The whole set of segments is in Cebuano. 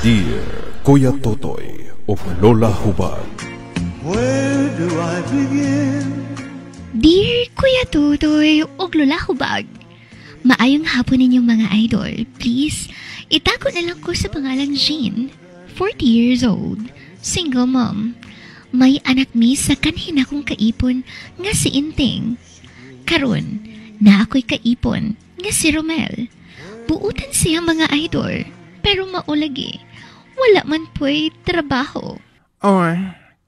Dear Kuya Totoy ug Lola Hubag. Where do I begin? Dear Kuya Totoy ug Lola Hubag, maayong hapon ninyong mga idol. Please, itago na lang ko sa pangalang Jean, 40 years old, single mom. May anak mi sa kanhi nakong kaipon nga si Inting. Karon, naa ako'y kaipon nga si Romel. Buutan siya, mga idol, pero mao lagi, wala man po'y trabaho. Oy,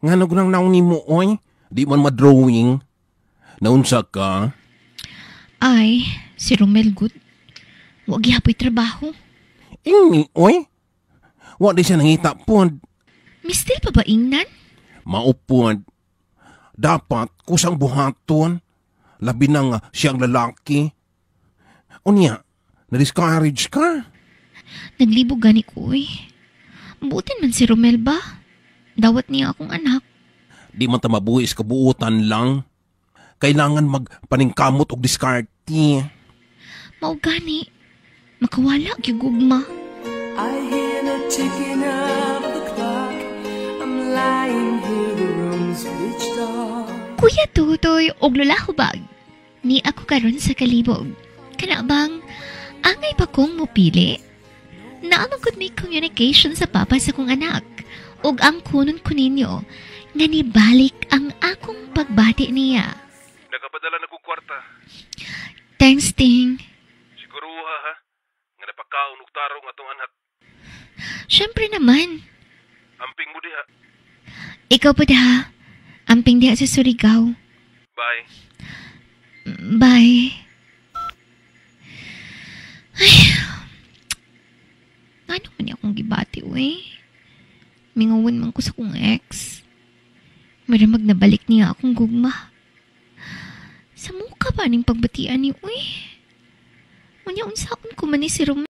ngano nang naong nimo, oy? Di man ma-drawing. Naunsa ka? Ay, si Romel gud. Wa gihapoy trabaho. Ingni, oy. Wa di siya nangita pod. Mistil pa ba ingnan? Mao pod. Dapat kusang buhaton. Labi na nga siyang lalaki. Unya, na-discourage ka? Naglibog gani ko, oy. Buutan man si Romel ba? Dawat niya akong anak. Di man ta mabuhi sa kabuutan lang. Kailangan magpaningkamot og diskarte. Mao gani. Makawala gyud gugma. I hear the ticking of the clock. I'm lying here, the room's pitch dark. Kuya Totoy og Lola Hubag, Ni ako karon sa kalibog. Kana bang angay pa kong mupili? Naa man gud may communication sa papa sa kong anak. Ug ang kunon ko ninyo nga nibalik ang akong pagbati niya. Nakapadala na kog kwarta. Thanks, Ting. Siguruha ha. Nga napakaon og tarong atong anak. Siyempre naman. Amping mo diha. Ikaw pa ha. Amping diha sa Surigao. Bye. Bye. Ay. Ano man niya akong gibati, uy? Mingawan man ko sa kong ex. Mura magnabalik niya akong gugma. Sa mukha pa ning pagbatian ni, uy. Unya unsaon ko man ni si Romel?